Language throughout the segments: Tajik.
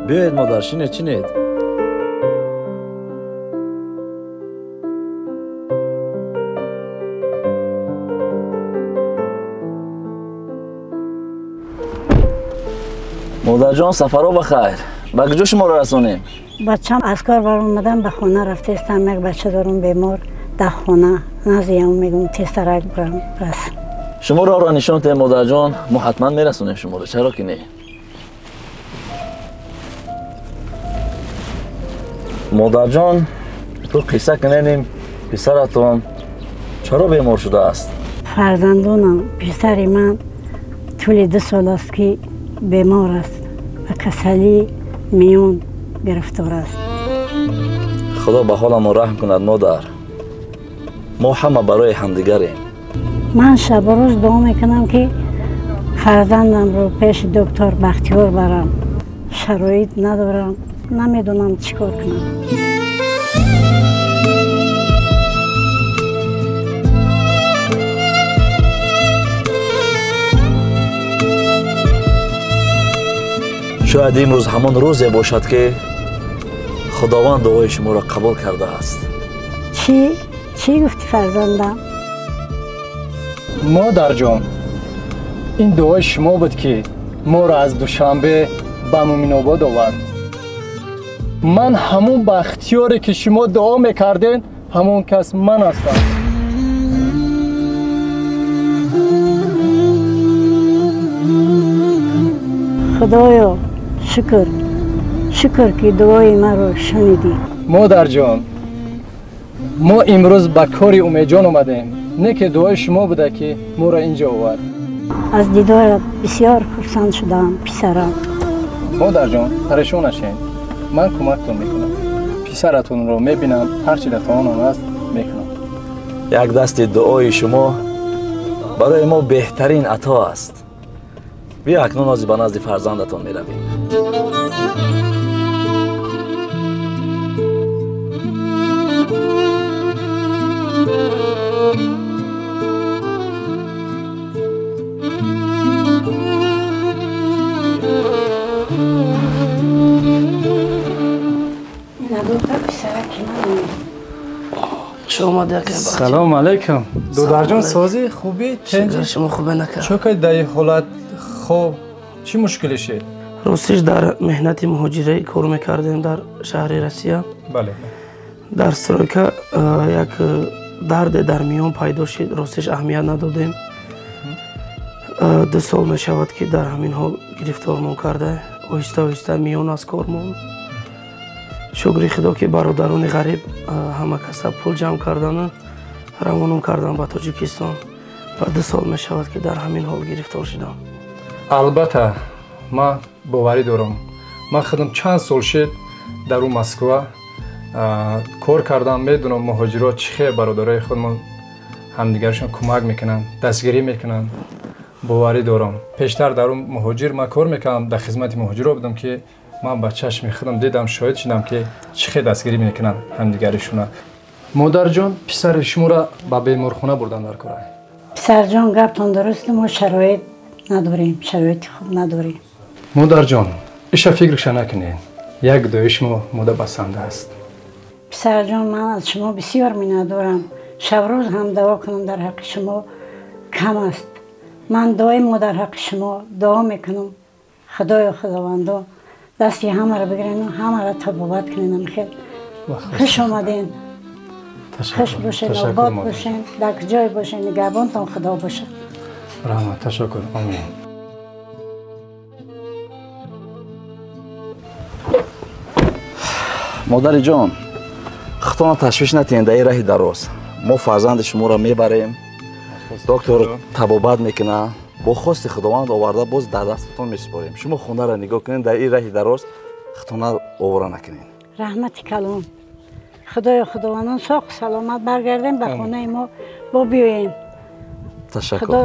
Биёед модар, шинед, шинед. Модарҷон, сафаро ба хайр. Ба куҷо шуморо расонем? Бачам аз кор баромадам, ба хона рафтаистам. Як бача дорам бемор дар хона. Назиям мегӯм тезтарак барам рас. Шумо роҳро нишон диҳем, модарҷон, мо ҳатман мерасонем шуморо. Чаро ки не? Модарҷон, ту қисса куненем, писаратон чаро бемор шудааст? Фарзандонам, писари ман тӯли 2 сол аст ки бемор аст, ба касалии миён гирифтор аст. Худо ба ҳоламон раҳм кунад, модар. Мо ҳама барои ҳамдигарем. Ман шабу рӯз дуо мекунам ки фарзандамро пеши доктор Бахтиёр барам. Шароит надорам, намедонам чӣ кор кунам. Шояд имрӯз ҳамон рӯзе бошад ки Худованд дуои шуморо қабул кардааст. Чӣ? Чӣ гуфти фарзандам? Модарҷон, ин дуои шумо буд ки моро аз Душанбе ба Мӯминобод овард. Ман ҳамон Бахтиёре ки шумо дуо мекардед, ҳамон кас ман ҳастам. Худоё, шукр, шукр ки дуои маро шунидӣ. Модарҷон, мо имрӯз ба кори Умедҷон омадем, не ки дуои шумо буда ки моро инҷо овард. Аз дидорат бисёр хурсанд шудам, писарам. Модарҷон, парешон нашед, ман кӯмактон мекунам. Писаратонро мебинам, ҳар чи дар тавонам аст мекунам. Як дасти дуои шумо барои мо беҳтарин ато аст. Биё акнун ози ба назди фарзандатон меравем. Салом алейкум. Додарҷон, созӣ хубӣ? Тенҷи шумо хубе накард. Чо кай дар ин ҳолат хоб чӣ мушкиле шид? Ростиш дар меҳнати муҳоҷирӣ кор мекардем дар шаҳри Россия. Бале. Дар стройка як дарде дар миён пайдо шид, ростиш аҳамият надодем. 2 сол мешавад ки дар ҳамин ҳол гирифтормон карда, оҳиста оҳиста миён аз кор монд. Шукри Худо ки бародарони ғариб ҳама каса пул ҷамъ кардану равонум кардан ба Тоҷикистон ва 2 сол мешавад ки дар ҳамин ҳол гирифтор шудам. Албатта, ман боварӣ дорам. Ман худам чанд сол шид дар ӯ Москва кор кардам, медонам муҳоҷирот чӣ хел бародарои худмон ҳамдигарашон кӯмак мекунанд, дастгирӣ мекунанд. Боварӣ дорам. Пештар дар ӯ муҳоҷир ман кор мекардам, дар хизмати муҳоҷиро будам ки ман ба чашми худам дидам, шоҳид шудам ки чӣ хел дастгирӣ мекунанд ҳамдигаришона. Модарҷон, писари шуморо ба беморхона бурдан дар кора. Писарҷон, гаптон дуруст, мо шароит надорем, шароити хуб надорем. Модарҷон, иша фикрша накунед. Як дуои шумо мода басанда аст. Писарҷон, ман аз шумо бисёр миннатдорам. Шабрӯз ҳам дуо кунам дар ҳаққи шумо кам аст. Ман доимо дар ҳаққи шумо дуо мекунам. Худоё Худовандо, дасти ҳамаро бигирен, ҳамаро табобат кунем. Хел хуш омаден. Хуш бошед, обод бошед, дар ҷой бошед, нигаҳбонтон Худо бошад. Раҳмат, ташаккур. Омин. Модари ҷон, худтонро ташвиш натиҳед дар ин раҳи дароз. Мо фарзанди шуморо мебарем, доктор табобат мекунад, бо хости Худованд оварда боз дар дастатон месупорем. Шумо хонаро нигоҳ кунед, дар ин раҳи дароз худтонро овора накунед. Раҳмати калон. Худоё Худовандон соғ саломат баргардем ба хонаи мо бо биёем. Ташаккур. Худо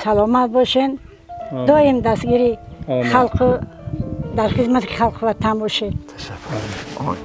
саломат бошен, доим дастгири халқ, дар хизмати халқ ватан бошед. Ташаккур.